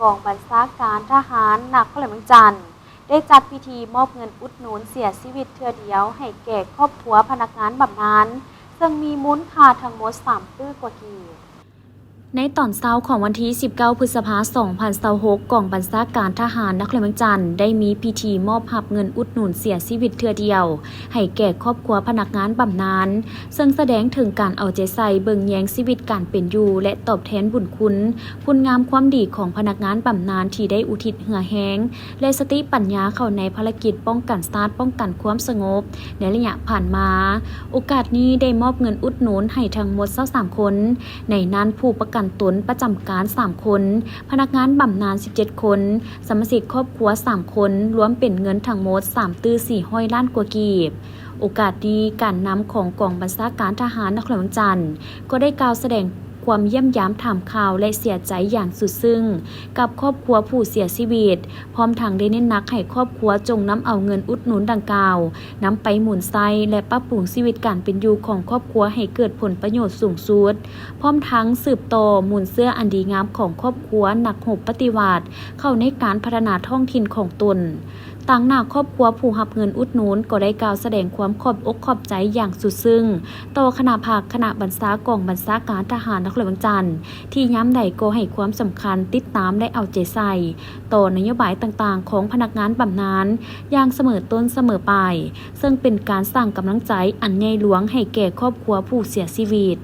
ກອງບັນຊາການທະຫານນະຄອນຫຼວງວຽງຈັນ ໄດ້ຈັດພິທີມອບເງິນອຸດໜູນເສຍຊີວິດເທື່ອດຽວໃຫ້ແກ່ຄອບຄົວພະນັກງານບຳນານ ເຊິ່ງມີມູນຄ່າທັງໝົດສາມຕື້ກວ່າກີບ. ໃນຕອນເຊົ້າຂອງວັນທີສິບເກົ້າ ພຶດສະພາ ສອງພັນຊາວຫົກ ກອງບັນຊາການທະຫານນະຄອນຫຼວງວຽງຈັນ ໄດ້ມີພິທີມອບຮັບເງິນອຸດໜູນເສຍຊີວິດເທື່ອດຽວ ໃຫ້ແກ່ຄອບຄົວພະນັກງານບຳນານ ເຊິ່ງສະແດງເຖິງການເອົາໃຈໃສ່ເບິ່ງແຍງຊີວິດການເປັນຢູ່ ແລະ ຕອບແທນບຸນຄຸນຄຸນງາມຄວາມດີຂອງພະນັກງານບຳນານທີ່ໄດ້ອຸທິດເຫື່ອແຮງ ແລະ ສະຕິປັນຍາເຂົ້າໃນພາລະກິດປ້ອງກັນຊາດ, ປ້ອງກັນຄວາມສະຫງົບໃນໄລຍະຜ່ານມາ. ໂອກາດນີ້ໄດ້ມອບເງິນອຸດໜູນໃຫ້ທັງໝົດຊາວສາມຄົນ, ໃນນັ້ນຜູ້ປະກັນຕົນປະຈຳການສາມຄົນ, ພະນັກງານບຳນານສິບເຈັດຄົນ, ສະມາຊິກຄອບຄົວສາມຄົນ, ລວມເປັນເງິນທັງໝົດສາມຕື້ສີ່ຮ້ອຍລ້ານກວ່າກີບ. ໂອກາດນີ້ ການນຳຂອງກອງບັນຊາການທະຫານນະຄອນຫຼວງວຽງຈັນ ກໍໄດ້ກ່າວສະແດງຄວາມຢ້ຽມຢາມຖາມຂ່າວ ແລະ ເສຍໃຈຢ່າງສຸດຊຶ້ງກັບຄອບຄົວຜູ້ເສຍຊີວິດ, ພ້ອມທັງໄດ້ເນັ້ນໜັກໃຫ້ຄອບຄົວຈົ່ງນຳເອົາເງິນອຸດໜູນດັ່ງກ່າວ ນຳໄປໝູນໃຊ້ ແລະ ປັບປຸງຊີວິດການເປັນຢູ່ຂອງຄອບຄົວໃຫ້ເກີດຜົນປະໂຫຍດສູງສຸດ, ພ້ອມທັງສືບຕໍ່ມູນເຊື້ອອັນດີງາມຂອງຄອບຄົວນັກຮົບປະຕິວັດ ເຂົ້າໃນການພັດທະນາທ້ອງຖິ່ນຂອງຕົນ. ຕາງໜ້າຄອບຄົວຜູ້ຮັບເງິນອຸດໜູນກໍໄດ້ກ່າວສະແດງຄວາມຂອບອົກຂອບໃຈຢ່າງສຸດຊຶ້ງຕໍ່ຄະນະພັກ, ຄະນະບັນຊາກອງບັນຊາການທະຫານນະຄອນຫຼວງວຽງຈັນ ທີ່ຍາມໃດກໍໃຫ້ຄວາມສຳຄັນ, ຕິດຕາມ ແລະ ເອົາໃຈໃສ່ຕໍ່ນະໂຍບາຍຕ່າງໆຂອງພະນັກງານບຳນານຢ່າງສະເໝີຕົ້ນສະເໝີປາຍ, ເຊິ່ງເປັນການສ້າງກຳລັງໃຈອັນໃຫຍ່ຫຼວງໃຫ້ແກ່ຄອບຄົວຜູ້ເສຍຊີວິດ.